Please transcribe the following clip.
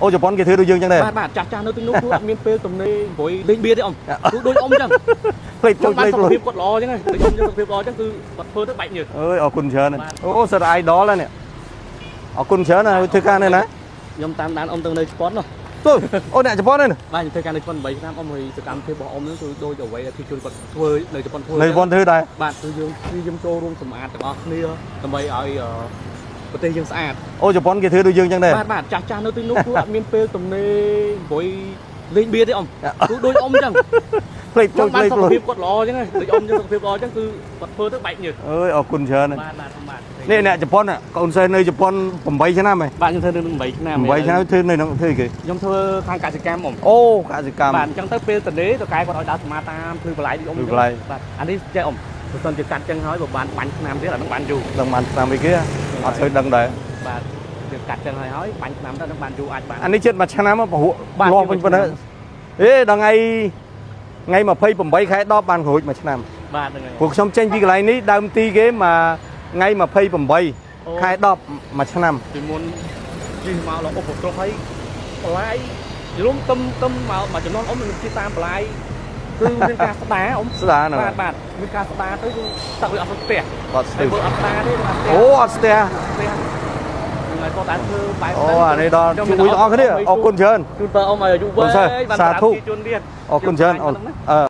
អូជប៉ុនគេធ្វើដូចយើងចឹងដែរ បាទបាទចាស់ចាស់នៅទីនោះគឺអត់មានពេលទំនេរអង្គុយលេងបៀទេអ៊ំគឺដូចអ៊ំចឹង ផ្លេច គាត់ ចូលផ្លេចលុយ បានសុខភាពគាត់ល្អចឹងហើយដូចអ៊ំចឹងសុខភាពល្អចឹងគឺគាត់ធ្វើទៅបែកញើស អើយអរគុណច្រើនអូសិត idol ហ្នឹងនេះអរគុណច្រើនណាស់ធ្វើការនៅណា ខ្ញុំតាមដានអ៊ំទៅនៅជប៉ុននោះ ទូអូអ្នកជប៉ុនហ្នឹង បាទខ្ញុំធ្វើការនៅជប៉ុន8ឆ្នាំអ៊ំហើយសកម្មភាពរបស់អ៊ំហ្នឹងគឺដូចអ្វីដែលគេជួយគាត់ធ្វើនៅជប៉ុនធ្វើ នៅជប៉ុនធ្វើដែរ បាទគឺយើងព្យាយាមចូលរួមសម្អាតទាំងអស់គ្នាដើម្បីឲ្យប្រទេសយើងស្អាត អូជប៉ុនគេធ្វើដូចយើងចឹងដែរ បាទបាទចាស់ចាស់នៅទីនោះគឺអត់មានពេលទំនេរអង្គុយលេងបៀទេអ៊ំគឺដូចអ៊ំចឹង ផ្លេចចូល គាត់ ផ្លេចលុយ បានសុខភាពគាត់ល្អចឹងហើយដូចអ៊ំចឹងសុខភាពល្អចឹងគឺគាត់ធ្វើទៅបែកញើស អើយអរគុណច្រើន បាទបាទអ៊ំបាទ នេះអ្នកជប៉ុនកូនសិស្សនៅជប៉ុន8ឆ្នាំហ៎ បាទខ្ញុំធ្វើនៅនឹង8ឆ្នាំ 8ឆ្នាំធ្វើនៅនឹងធ្វើអីគេ ខ្ញុំធ្វើខាងកសិកម្មអ៊ំ អូកសិកម្ម បាទអញ្ចឹងទៅពេលតនេតកែគាត់ឲ្យដើរសមាតាមភ្លឺបន្លាយដូចអ៊ំ ភ្លឺបន្លាយ បាទអានេះចេះអ៊ំបើសិនជាកាត់ចឹងហើយបើបានបាញ់ឆ្នាំទៀតអានឹងបានយូរ ដឹងបានឆ្នាំអីគេអត់សូវដឹងដែរ បាទយើងកាត់ចឹងហើយហើយបាញ់ឆ្នាំទៅនឹងបានយូរអាចបាន អានេះចិត្តមួយឆ្នាំពហុ បាទ លាស់វិញប៉ុណ្ណឹងអេដល់ថ្ងៃថ្ងៃ28ខែ10បានរួចមួយឆ្នាំ បាទហ្នឹងហើយ ព្រោះខ្ញុំចេញពីកន្លែងនេះដើមទីគេមកថ្ងៃ28ខែ10មួយឆ្នាំ ពីមុនជិះមកដល់អុបប្រុសហើយបន្លាយយល់ទឹមទឹមមកមកចំណងអ៊ំនឹងជិះតាមបន្លាយគឺមានការស្ដារអ៊ំ ស្ដារហ្នឹង បាទបាទមានការស្ដារទៅគឺទឹកវាអត់ទៅផ្ទះ បាត់ស្ទើ ហើយបើអត់ស្ដារទេអត់ផ្ទះ អូអត់ស្ទះ ផ្ទះហ្នឹងហើយគាត់អាចធ្វើបែប អូអានេះដល់ជួយទាំងអស់គ្នាអរគុណច្រើន ជូនពរអ៊ំឲ្យអាយុវែង សាធុ បានប្រជាជនទៀត អរគុណច្រើនអូនអឺ